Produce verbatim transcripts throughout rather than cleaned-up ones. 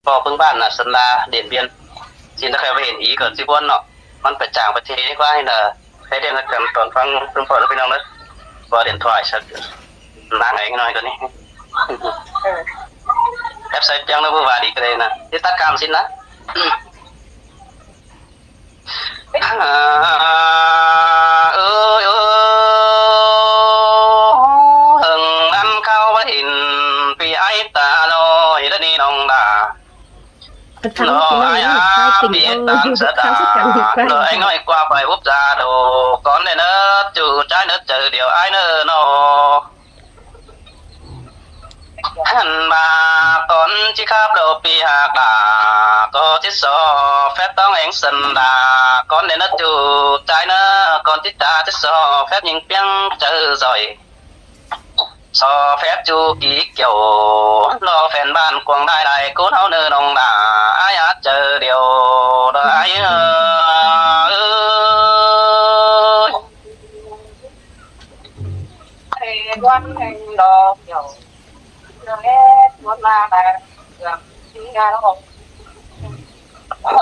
ꞌPo ꞌpứng ꞌban ꞌnạ sân la Điện Biên. ꞌChí ꞌnị ꞌkhạy ꞌva hên ꞌí ꞌcọ ꞌchí ꞌbuôn ꞌnọ. ꞌMắn ꞌpẹ chang ꞌpẹ thế ꞌquá ꞌnị ꞌnạ. Hãy điện ꞌnạ căm tỏn ꞌphắng ꞌpứng ꞌphọ ꞌlẹo ꞌpi ꞌnọng ꞌnớ. ꞌQuá điện thoại sắp nang ꞌnọi ꞌcọ ꞌnị. Ép sai piăng ꞌnớ ꞌpứng ꞌva đi ꞌcọ ꞌlế ꞌnạ. Đi tắt cam ꞌsịn ꞌnạ. Ơ, ơ, hơng ꞌnặn khảu ꞌva hên ꞌpi ải ta ꞌnọi ꞌlới ꞌnị ꞌnọng đa. Ơ, ꞌnọ ải ꞌpi tán sa đa. ꞌNọ ải ꞌnọi ꞌquá pay úp da đô. Cón đảy ꞌnớ ꞌchu ꞌchái ꞌnớ chaư điêu ải ꞌnớ ꞌnọ. Hăn ꞌva cón ꞌchí khắp đô ꞌpi ꞌhặc đa, ꞌcọ ꞌchí so phép ꞌtóng eng sân đa, cón đảy ꞌnớ ꞌchu ꞌchái ꞌnớ, cón ꞌchí ta ꞌchí so phép ꞌnhính piếng chaư ꞌdọi. So phép ꞌchu kí kiẻo, ꞌnọ phén ꞌban cuông đai lai cún ꞌháu ꞌnớ ꞌnọng đa, ải ꞌhặc chaư điêu, đa ải ơi.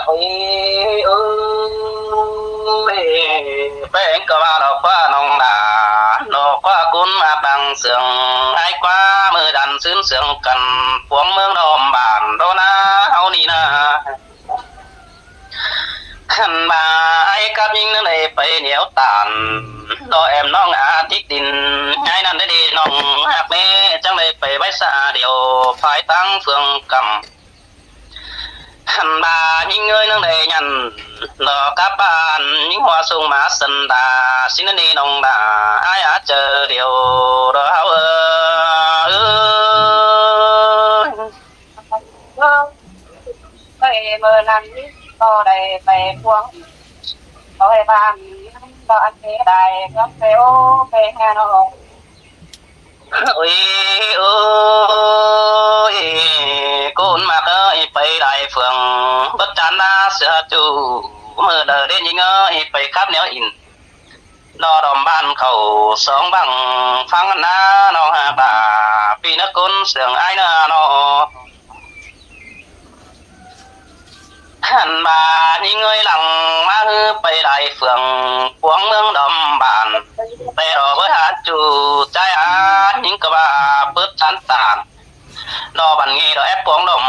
Ôi, ôi, ôi, ꞌpéng ꞌcọ ꞌva ꞌnọ ꞌquá ꞌnọng đa, ꞌnọ ꞌquá cún ꞌmặc đang sương, ải ꞌquá ꞌmự đan sưn sương căn, cuông ꞌmướng đom bản đô ꞌnạ ꞌháu ꞌnị ꞌnạ. Hăn ꞌva ải cắp ꞌnhính ꞌnưng đảy pay nẻo tản, ꞌnọ ẻm ꞌnọng a thík đin, ải ꞌnặn đảy đi ꞌnọng ꞌhặc ꞌnị, chắng đảy pay bái sa điêu, phái ꞌtáng phường căm. Hăn ꞌva ꞌnhính ơi ꞌnưng đảy nhẳn, ꞌnọ cắp ꞌban ꞌnhính hua sung ꞌmá sân đa, ꞌsịn ꞌnị ꞌnọng đa, ải ꞌhặc chaư điêu, đa ꞌháu ơi. Ơ, ơ, ꞌmự ꞌnặn ꞌnị ꞌcọ đảy pay cuông, ꞌcọ ꞌhế ꞌva ꞌnị ꞌcọ ăn thế đảy, ꞌcọ pay ô, pay ꞌhế ꞌnọ. Ôi, ôi, cún ꞌmặc ơi, pay đảy phường, bớt chán đa sửa ꞌchu, ꞌmự đaư đen ꞌnhính ơi, pay khắp nẻo in. ꞌNọ đom bản khảu song bảng phắng ꞌnạ ꞌnọng ꞌhặc đa, ꞌpi ꞌnớ cún sương ải ꞌnớ ꞌnọ. Hăn ꞌva ꞌnhính ơi lăng ꞌmá ꞌhứ pay đảy phường, cuông ꞌmướng đom bản, pay đỏ bới ꞌhặc ꞌchu ꞌchái a, ꞌnhính ꞌcọ ꞌva bớt chán tản. ꞌNọ bản ꞌnị đỏ ép cuông đom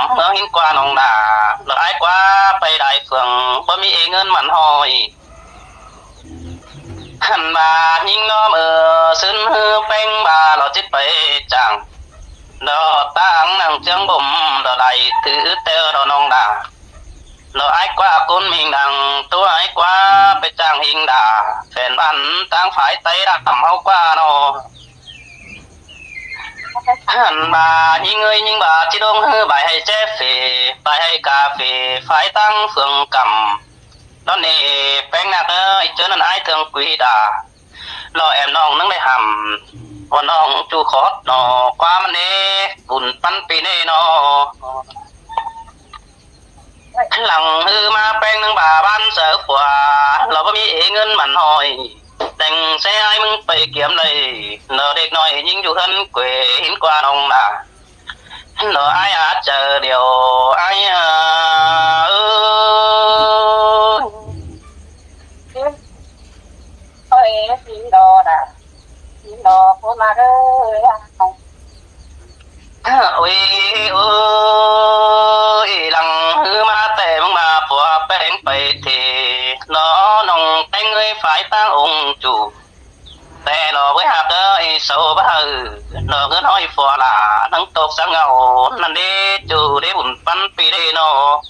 ꞌmướng ꞌhính ꞌquá ꞌnọng đa, đỏ ải ꞌquá pay đảy phường, báu ꞌmí ê ꞌngớn mẳn ꞌhọi. Hăn ꞌva ꞌnhính ꞌnọm ơ sưn ꞌhứ ꞌpéng ꞌva lỏ chít pay chang. Đỏ ꞌtáng nẳng ꞌchương bôm đỏ đảy thứ teo đỏ ꞌnọng đa. Đỏ ải ꞌquá cún ꞌminh đang ꞌtố ải ꞌquá pay chang ꞌhính đa. Phén ꞌván ꞌtáng phái Tây đa tăm ꞌháu ꞌquá ꞌnọ. Hăn ꞌva ꞌnhính ơi ꞌnhính ꞌva ꞌchí đông ꞌhứ bái hay ché phê, bái hay cà phê, phái ꞌtáng phường căm. Đón ê ꞌpéng ꞌnặc ơ, ꞌchớ ꞌnặn ải thương quí đa. Lo ẻm ꞌnọng ꞌnưng đảy hẳm, ơ ꞌnọng ꞌchu khót ꞌnọ, ꞌquá ꞌmắn ê, bun ꞌpắn ꞌpi ꞌnê ꞌnọ. Lăng ꞌhứ ꞌmá ꞌpéng ꞌnưng ꞌva ꞌván saư phua, lo báu ꞌmí ê ꞌngớn mẳn ꞌhọi. Đeng ꞌsé ải ꞌmứng pay kiêm đảy, lo đếc ꞌnọi ꞌnhính dú ꞌhướn quê ꞌhính ꞌquá ꞌnọng đa. Lo ải ꞌhặc chaư điêu, ải ơ. Ôi, ôi, ôi, lăng ꞌhứ ꞌmá ꞌtẹ ꞌmứng ꞌva phua ꞌpéng pay thê. Lo ꞌnọng ꞌpéng ơi phái ꞌtáng ung ꞌchu. Té lo bới ꞌhặc ơi, sau báu hảư, lo ꞌngớn ꞌhọi phua lả, ꞌnăng tốc sáng ngau, ꞌnặn đế ꞌchu đế bun ꞌpắn ꞌpi đế ꞌnọ.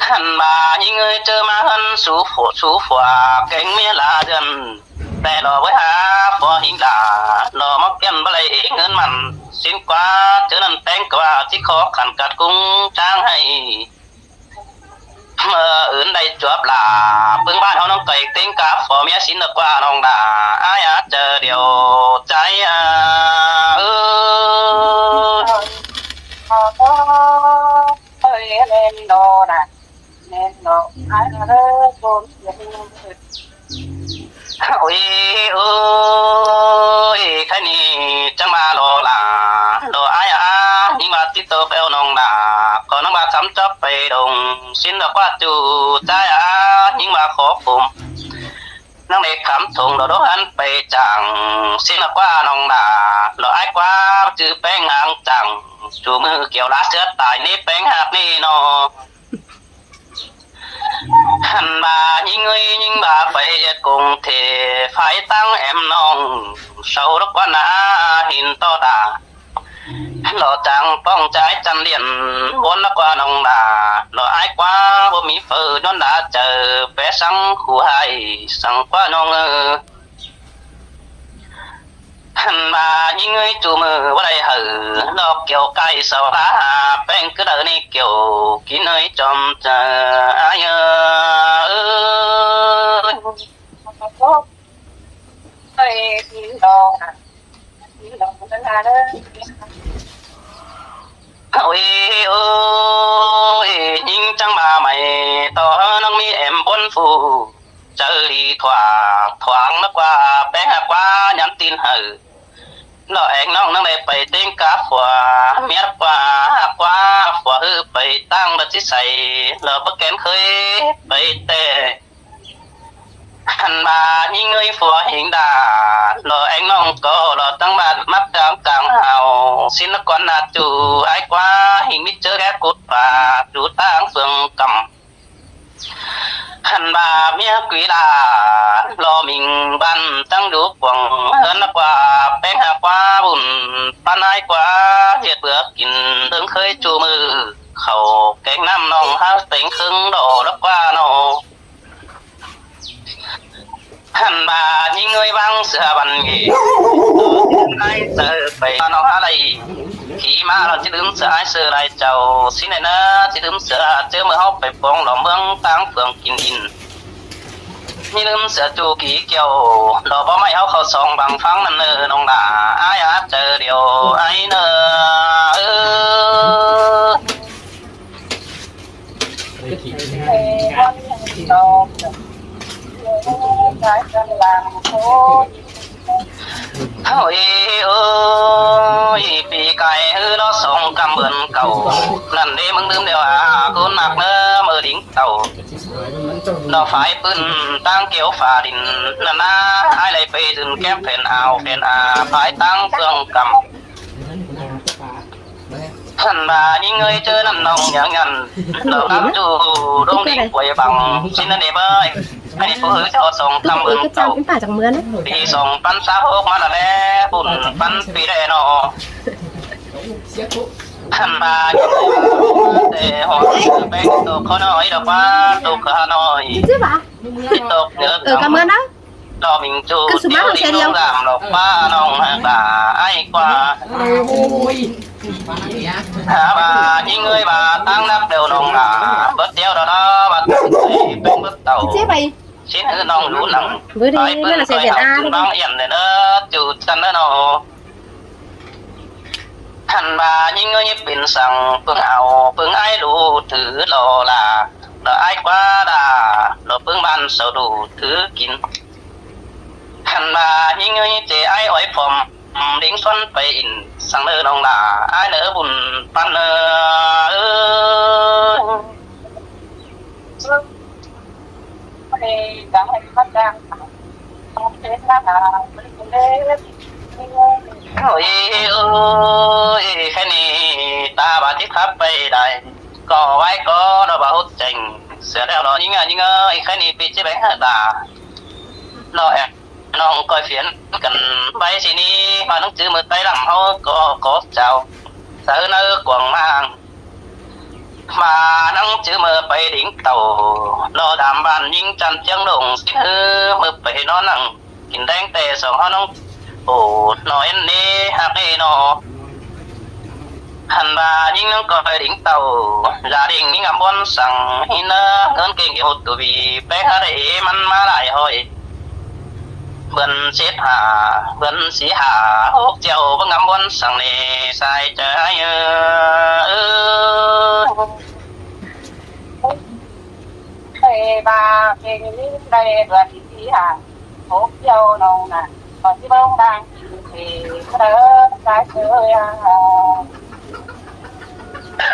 Hăn ꞌva ꞌnhính ơi ꞌchớ ꞌmá ꞌhướn sú phua, sú phua, kéng ꞌmía lả dươn. Té lo bới ꞌhặc phua ꞌhính lả, lo mắc kiên báu đảy ê ꞌngớn mẳn, ꞌsịn ꞌquá, ꞌchớ ꞌnặn ꞌpéng ꞌcọ ꞌva ꞌchí khó khăn cắt cúng chắng hay. ꞌMự ứn đảy chuốp lả, ꞌpứng ꞌván ꞌháu ꞌnọng cay ꞌtếng cắp phua ꞌmía ꞌsịn đa ꞌquá ꞌnọng đa, ải ꞌhặc chaư điêu, ꞌchái a, ơ. Ôi, ôi, ôi, khay ꞌnị chắng ꞌva lo lả, lo ải a, ꞌnị ꞌva tít tô ꞌlẹo ꞌnọng đa, ꞌcọ ꞌnăng ꞌva chăm chóp pay đồng, ꞌsịn lỏ ꞌquá ꞌchu ꞌchái a, ꞌnhính ꞌva khó khôm. ꞌNăng đảy khắm thủng lỏ đốt hăn pay chang, ꞌsịn lỏ ꞌquá ꞌnọng đa, lỏ ải ꞌquá ꞌchư ꞌpéng háng chang, ꞌchu ꞌmự kiẻo lá ꞌsứa tai ꞌnị ꞌpéng ꞌhặc ꞌnị ꞌnọ. Hăn ꞌva ꞌnhính ꞌhới ꞌnhính ꞌva pay ꞌliệt công ꞌtẹ, phái ꞌtáng ẻm ꞌnọng, sau lỏ ꞌquá ꞌna hên ꞌto đa. Lỏ chang ꞌpóng ꞌchái chăn điện, ꞌvốn lỏ ꞌquá ꞌnọng đa, lỏ ải ꞌquá báu ꞌmí phaư ꞌnón đa chaư, pé săng khu ꞌhại săng ꞌquá ꞌnọng ơ. Hăn ꞌva ꞌnhính ꞌhới ꞌchu ꞌmự báu đảy hảư, lỏ kiẻo cai sau đa, ꞌpéng ꞌcứ đaư ꞌnị kiẻo, kin ꞌhới chom chaư, ải ơ. Ôi ơi, ꞌnhính chắng ꞌva mảy ꞌto ꞌnăng ꞌmí ẻm ꞌvốn phủ, chaư đi thoảng thoảng lỏ ꞌquá, ꞌpéng ꞌhặc ꞌquá nhắn tin hảư. Lỏ ẻng ꞌnọng ꞌnăng đảy pay ꞌtếng cá phua, ꞌmiết ꞌquá, ꞌquá, phua ꞌhứ pay ꞌtáng lỏ ꞌchí say, lỏ báu kén khới pay ꞌtẹ. Hăn ꞌva ꞌnhính ꞌhới phua hên đa, lỏ ẻng ꞌnọng ꞌcọ lỏ ꞌtáng ꞌva mắc cang cang hảu, ꞌsịn lỏ ꞌquá ꞌna ꞌchu ải ꞌquá hên ꞌmí ꞌchớ ghé cút pha, ꞌchu ꞌtáng phường căm. Hăn ꞌva ꞌmía quí đa, lỏ ꞌminh ꞌván ꞌtáng dú cuông, ꞌhướn lỏ ꞌquá, ꞌpéng ꞌhặc ꞌquá bun, ꞌpắn ải ꞌquá ꞌdệt bưa kin, ꞌtớng khới ꞌchu ꞌmự, khảu kéng ꞌnặm ꞌnọng hák têng khớng đỏ lỏ ꞌquá ꞌnọ. Hăn ꞌva ꞌnhính ꞌhới ꞌváng sia ꞌvắn ꞌnị, ải chaư pay ꞌnọng hák đảy, kỉ ꞌmá lỏ ꞌchí ꞌlứm sia ải sia lai chảu, ꞌsịn ꞌnị ꞌnớ, ꞌchí ꞌlứm sia ꞌchớ ꞌmự ꞌháu pay pong lỏ ꞌmướng ꞌtáng phường kin in. ꞌMí ꞌlứm sia ꞌchu kỉ kiẻo, lỏ báu ꞌmạy ꞌháu khảu song bang ꞌphắng ꞌnặn ꞌnớ ꞌnọng đa, ải a chaư điêu, ải ꞌnớ, ơ. Ôi ơi, pi cai ꞌhứ lỏ song căm bươn cảu, ꞌnặn đế ꞌmứng ꞌlứm điêu a, ꞌcốn ꞌnặc ꞌnớ ꞌmự đing tảu. Lỏ phái ꞌpưn ꞌtáng kiêu pha đin, ꞌnặn ꞌna, ải đảy pay dưn kém phén ao phén a, phái ꞌtáng phường căm. Hăn ꞌva ꞌnhính ꞌhới ꞌchớ ꞌnặn ꞌnọng nhớ ngăn, lỏ ꞌnặm ꞌchu đông đing quay bằng, ꞌsịn ꞌnặn đế bơi. Ải đế phú hứ ꞌchọ song căm bươn cảu. Pi song ꞌpắn sáo hốc ꞌmá lỏ ꞌlé, bun ꞌpắn pi đé ꞌnọ. Hăn ꞌva ꞌnhính ꞌhới ꞌtẹ hó ꞌpéng tô khó ꞌnọi, đỏ ꞌquá tô khó ꞌnọi. Tô nhớ căm. Lỏ ꞌminh ꞌchu điêu đing ꞌnọng dảm lỏ ꞌquá ꞌnọng hák đa, ải ꞌquá. Hăn ꞌva ꞌnhính ꞌhới ꞌva ꞌtáng ꞌnặp điêu ꞌnọng đa, bớt điêu đỏ đỏ, ꞌva ꞌpéng bớt tảu. ꞌSịn ꞌhứ ꞌnọng dú nẳng. Bớt đi, ꞌmá lỏ sai phiên a, ꞌmá yên đé ꞌnớ, ꞌchu chăn ꞌnớ ꞌnọ. Hăn ꞌva ꞌnhính ꞌhới pên săng ꞌpứng ao, ꞌpứng ải ꞌlụk thứ lỏ đa, lỏ ải ꞌquá đa, lỏ ꞌpứng ꞌván sau đủ thứ kin. Hăn ꞌva ꞌnhính ꞌhới ꞌchí ải ói phom, đing xuăn pay in, săng ꞌnớ ꞌnọng đa, ải ꞌnớ bun ꞌpắn ꞌnớ. Ôi ơi, khái ꞌnị ta ꞌva ꞌchí khắp pay đảy, ꞌcọ ải ꞌcọ lỏ ꞌva hút chêng, sia ꞌlẹo lỏ ꞌnhính a ꞌnhính ơi, khái ꞌnị pi ꞌchí beng hả ta. Lỏ ẻm ꞌnọng ꞌcoi phiến căn ꞌvạy ꞌsịn ꞌnị, ꞌmá ꞌnăng chứ ꞌmự ꞌTáy Lăm ꞌháu ꞌcọ có chao, sáư ꞌnớ cuông ꞌmá ꞌnăng chứ ꞌmự pay đing tảu, lỏ đam ꞌván ꞌnhính chăn ꞌchiếng đông ꞌsịn ꞌhứ, ꞌmự pay ꞌnón nẳng kin đeng ꞌtẹ song ꞌháu ꞌnọng. Ổ, ꞌnọ ên ꞌnị, hák ꞌnị ꞌnọ. Hăn ꞌva ꞌnhính ꞌnăng ꞌcoi đing tảu, gia đình ꞌnhính ngắm ꞌvốn săng ꞌhịn ꞌnớ, ꞌngớn kêng kiêu hút tủa ꞌvi, ꞌpéng hák đảy ꞌmắn ꞌmá lai ꞌhọi. Bươn sết hả, bươn sí hả, hốc triệu báu ngắm ꞌvốn săng ꞌnị, sai chaư ải ơ. Ê, ba, kêng ꞌnị đảy bươn sí hả, hốc triệu ꞌnọng nả, ꞌcọ ꞌchí báu đang kin ꞌtẹ, ꞌcọ đảy sai chaư ải ơ.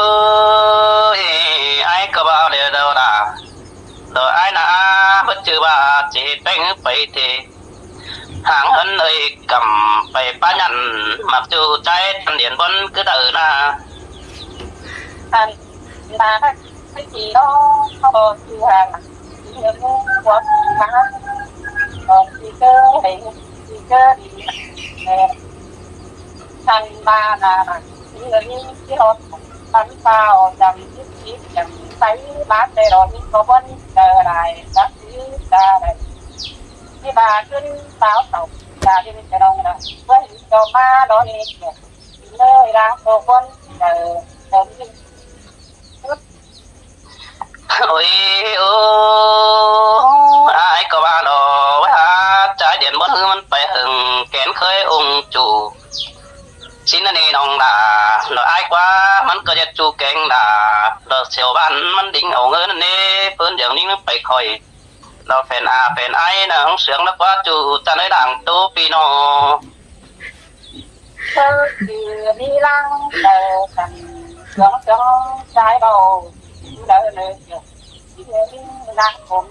ơi, ai ꞌcọ ꞌva lẻ đaư đa. Đo ai ꞌna bớt ꞌchư ꞌva ꞌchí ꞌpéng pay ꞌtẹ. Hang ꞌhướn ơi ꞌcắm pay ꞌpá nhẳn, ꞌmặc ꞌchu ꞌchái ꞌtan điện bón cứ đaư ꞌna. Ăn ꞌna ꞌchí ꞌnọ, ꞌchư hang ꞌchư ꞌnọ ꞌchư hang, ꞌchư ꞌcọ đảy, ꞌchư ꞌcọ đi. Ăn ꞌna ꞌna ꞌchư ꞌnị ꞌchư ꞌhọt ꞌtan pao chăm chít chít chăm say ꞌmá ꞌtẹ đo ꞌnị ꞌcọ bón đaư đai, đắc ꞌnị đa đai. ꞌNị ꞌva ꞌcứn páo tảu, đa đi ꞌnị ꞌchư ꞌnọng đa. ꞌCọ ꞌmá đo ꞌnị ꞌchư ꞌnị đang ꞌcọ bón đaư, đaư ꞌnị. Ôi, ơ, ai ꞌcọ ꞌva đo, ꞌvái ha ꞌchái điện bón ꞌhứ ꞌmắn pay hơng kén khới ung ꞌchu. ꞌSịn ꞌnị ꞌnọng đa, đo ai ꞌquá ꞌmắn ꞌcọ ꞌdệt ꞌchu kéng đa, đo siêu bản ꞌmắn đing au ꞌngớn ꞌnị, ꞌpứng dưỡng ꞌnị ꞌmắn pay khỏi. Đo phén a phén ai ꞌna ꞌhóng siêng ꞌnớ ꞌquá ꞌchu ꞌchăn ới đang ꞌtố pi ꞌnọ. Sơ ꞌchư ꞌmí ꞌláng đaư căn, siêng siêng ꞌchái báu đaư ꞌnớ, ꞌchư ꞌmí ꞌláng khốm.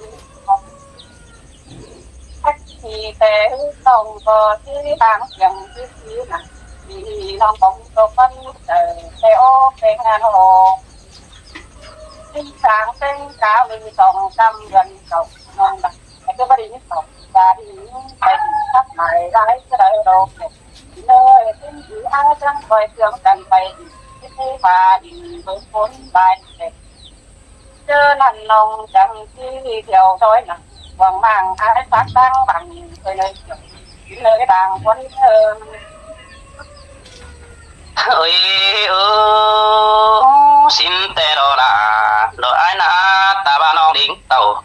Thắt ꞌchư ꞌtẹ ꞌhứ ꞌtọng ꞌcọ ꞌchư hang siêng ꞌchư ꞌchư ꞌnặn, đi ꞌnọng bóng tô ꞌmắn đaư ꞌtẹ ốc ꞌtẹ hang ꞌnọ. ꞌTinh sáng ꞌtếng cáo đi tỏng ꞌcắm ꞌdượn cảu ꞌnọng đa. Hãy cứ bắt đi nhé cảu. Và đi những cái gì sắp mãi gái cái đấy đâu. Nơi tin chỉ ai chẳng coi thường cần phải đi. Cái thế và đi với cuốn bài này. Chớ năn nông chẳng chi theo dõi nặng. Quảng mang ai phát tăng bằng người nơi trường. Nơi đang quấn thơm. Ơi, ơ, ꞌsịn ꞌtẹ đo đa, đo ai ꞌna ta ꞌva ꞌnọng đing tảu.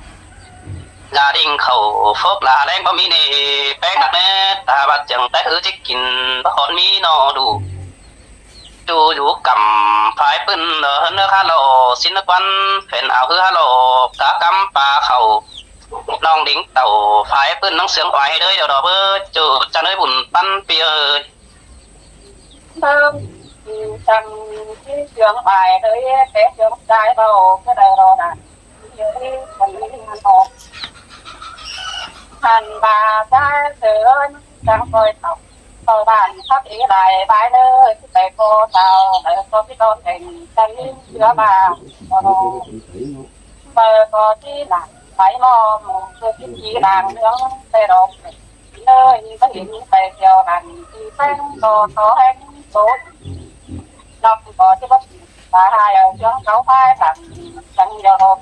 Gia đình khảu phốc la ꞌlẹng báu ꞌmí ꞌnị, ꞌpéng ꞌnặc ꞌnê, ta ꞌva chưng ꞌtẹ ꞌhứ chít kin báu khón ꞌmí ꞌnọ đu. ꞌChu dú cắm phái ꞌpứng đo ꞌhướn ꞌnớ há lo, ꞌsịn ꞌnớ ꞌquán phén au ꞌhứ há lo, cá cắm pa khảu. ꞌNọng đing tảu phái ꞌpứng ꞌnóng siêng oai đới đo đo báu, ꞌchu ꞌchăn ới bun ꞌpắn pi ơi. Thơm, Chắng ꞌchí ꞌchương bai ꞌlới, té ꞌchương ꞌchái ꞌvạu ꞌcọ đảy lo nả. Ư, ꞌcọ ꞌnị ꞌnặn ꞌnọ. Hăn ꞌva ꞌchái ꞌsướng chắng ꞌcoi tảu, tảu bản khắp ꞌí lai bai ꞌlới, ꞌchí pay ꞌcọ tảu, ꞌlới ꞌcọ ꞌchí ꞌtọn teng chắng ꞌchí ꞌchưa ꞌva. Pay ꞌcọ ꞌchí nả, pay ꞌmo mù, ꞌchí ꞌchí đang ꞌnướng, pay đọc. Nơi ꞌnị ꞌmá hên pay kiêu nẳng, ꞌchí ꞌpéng ꞌcọ tó ꞌhéng ꞌtố. ꞌNọng ꞌcọ ꞌchí báu ꞌchí, ta hai au ꞌchương cáu phái thẳng, chắng yua hộp.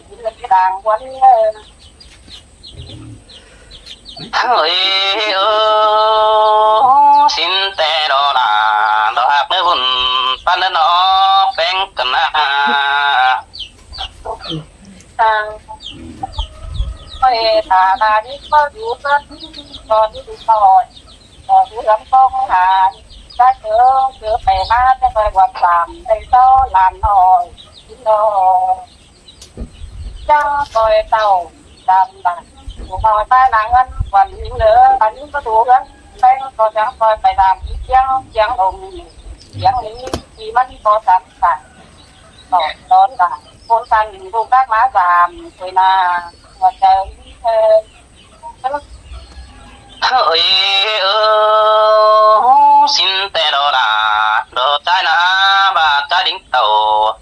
Ư, ꞌchí đang ꞌquán ꞌnớ. Ơi, ơ, sín ꞌtẹ lo nả, lo ꞌhặc ꞌnớ ꞌvụn ꞌpắn ꞌnớ ꞌnọ, ꞌpéng căn nả. Ơi, ta ta đi có đủ rất, có đủ thôi. Có đủ lắm không hả? Các thứ, thứ phải má, cái phải quan tâm, phải có làm thôi. Chính đó. Chắng ꞌcoi tảu, đăm đăm. Ú ꞌnọi ꞌpá nắng ꞌngớn, quan ꞌnị ꞌnớ, ꞌpá ꞌnị ꞌcọ ꞌtố ꞌngớn, ꞌpéng ꞌcọ chắng ꞌcoi pay đăm, ꞌchí ꞌchương, ꞌchương lông, ꞌchương ꞌnị, ꞌchí ꞌmắn ꞌcọ sắn sắn. Tỏ đón đăm, ꞌcốn sắn, ꞌlụk đắc ꞌmá dăm, ꞌcới nả, ꞌmá chaư, ơ, Ơi, ơ, sín ꞌtẹ lo nả, lo ꞌchái nả, ꞌva ꞌchái đing tảu,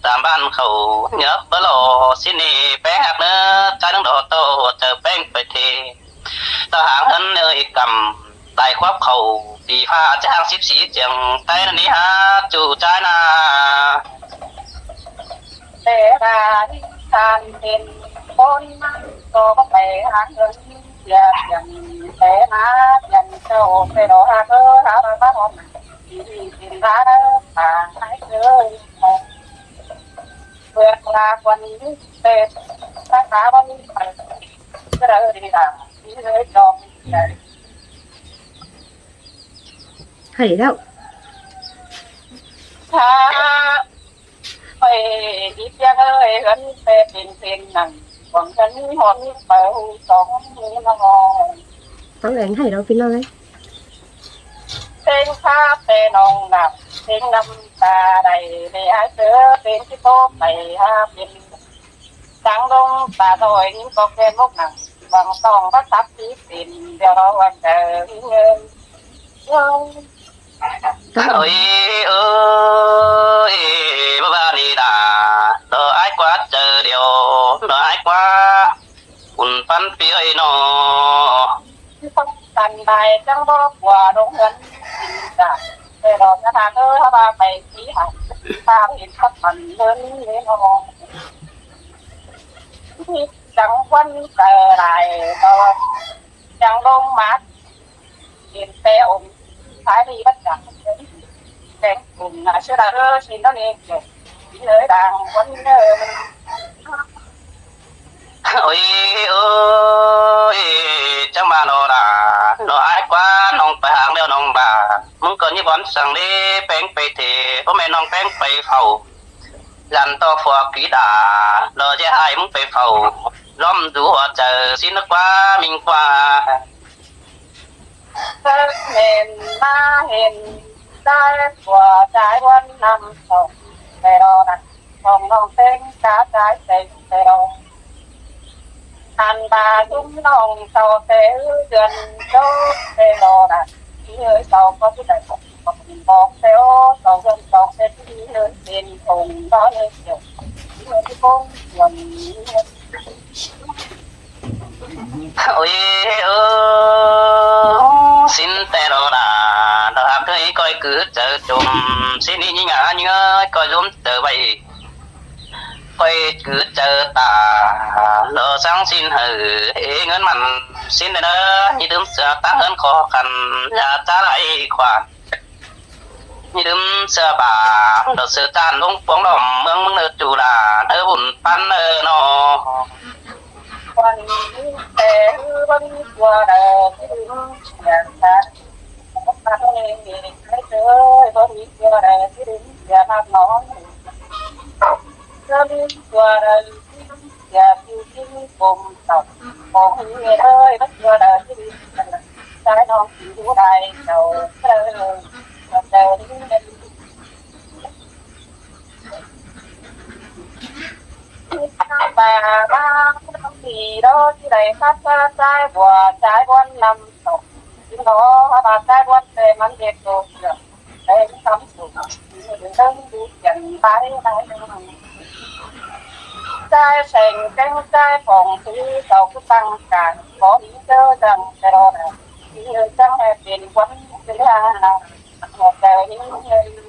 tam bản khảu, nhớ báu lo, sín ꞌnị ꞌpéng ꞌhặc ꞌnớ, ꞌchái ꞌnưng lo tô, chaư ꞌpéng pay thê. Tỏ háng ꞌhướn ơi căm, tai khóp khảu, đi pha ꞌcháng síp sí chiêng, ꞌtẹ ꞌnị hả, ꞌchu ꞌchái nả. Té ba đi san tin ꞌcốn ꞌmắn ꞌcọ ꞌcọ pay háng ꞌhướn sia pian té ꞌmá pian sau pay đỏ ha ꞌcọ ha ꞌmá ꞌmá hom. Đi đi tin ba ꞌmá hái ꞌcọ. ꞌPưa ꞌmá quan đi Tết, ꞌmá khá ꞌmá đi pay. ꞌCọ đảy đi đa đi ꞌlới chong. Hảy đaư. Hả? Ơi, đi ꞌpiếng ơi, ꞌhướn pay pên pên nẳng, quảng ꞌhướn ꞌhọt pay hu sóng hu ꞌnọ. Tóng đeng hảy đaư ꞌpi ꞌnọng ơi. Pên khá pên ꞌnọng nẳng, pên năm ta đảy, đảy ai sớ, pên ꞌchí ꞌtố pay ha, pên Chắng ꞌlống ta thôi ꞌnhính ꞌcọ khen mốc nẳng, quảng song bát sắp tí pên, đeo đó quan cờ ꞌnhính ơi. Ơi, ơi, bá bá đi đa, đó ai quá trời điều, đó ai quá, ủn phắn phi ơi nó. Tăn đai chắng bó qua đông ꞌhướn, đi đa, để đó ta thà ơi, hả ba pay tí hả, ta hiện khắp phần ꞌhướn ꞌnị nó. Chắng ꞌquán cờ đảy, tỏ chắng ꞌlống mát, kin té ôm, thái đi bắt chắng. Chắng ôm nả ꞌsứ đa ơ, xin đó ꞌnị, kin ới đang ꞌquán ơ. Ơi, ơi, chắng ba nó đa, nó ai quá, ꞌnọng pay háng đeo ꞌnọng ba. ꞌMứng ꞌcọ ꞌnhí bón săng đi, ꞌpéng pay thê, bố mẹ ꞌnọng ꞌpéng pay phảu. Dăn ꞌto phua ký đa, lo ꞌchí ꞌhại ꞌmứng pay phảu, ꞌlóm dú hua chaư, ꞌsịn ꞌnớ ꞌquá, ꞌminh ꞌquá. Sớc mên ꞌmá hên, ꞌchái phua ꞌchái ꞌquán năm sông, pay lo nẳng, sông ꞌnọng ꞌtếng cá ꞌchái ꞌtếng, pay lo. Ăn ba dúm ꞌnọng sau té ư dơn dốt té lo đa. Đi ơi sau ꞌcọ ꞌchí đảy bók, bók té ố, sau dơn sau té đi ơi pên thùng đó ơi kiểu. Đi ơi đi bông, buồn đi ơi. Ôi, ơ, xin té lo đa, đó hạp ꞌhới ꞌcoi cứ chaư chôm, xin đi nhí ngả nhí ngơi, ꞌcoi dúm chaư ꞌvạy. ꞌCoi cứ chaư ta, lo sáng xin hảư, ê ꞌngớn mẳn xin đa, ꞌnhí đưm sia ꞌtáng ꞌngớn khó khăn, ya ꞌchá lai khoản. ꞌNhí đưm sia ba, lo sia ꞌchăn ꞌlống póng đỏm ꞌmướng ꞌmướng ꞌnơ chu la, ꞌnơ bun păn ꞌnơ ꞌnọ. Quan ꞌnị té ꞌhứ báu ꞌmí ꞌchua đaư ꞌchí đưm sia ta. Báu ꞌmí ꞌchua đaư ꞌchí đưm sia mák ꞌnọ. Báu ꞌmí ꞌchua đaư ꞌchí đưm sia ꞌchí ꞌchí ꞌcốm tỏng. Khong ꞌnị ơi, báu ꞌchua đaư ꞌchí đưm sia. Sai ꞌnọng kin ꞌhụ đai chảu, ơ, chảu đi. Đi đó đi đảy khắp ꞌchái ꞌvua ꞌchái ꞌguốn ꞌnặm sông. Đi đó ꞌva ꞌchái ꞌguốn ꞌtẹ ꞌmắn ꞌdệt tô sương. Đảy ꞌmắn khắm sông. Đi ꞌlớng đi kiên bái đảy ꞌnặm. ꞌChái seng kéng ꞌchái phông thứ sau cứ tăng cang. Có đi ꞌchớ dăng ꞌtẹ lo đảy. Đi ꞌchớ chắng ꞌhê pên ꞌquám thứ ha. Hảư kẻ đi ꞌhê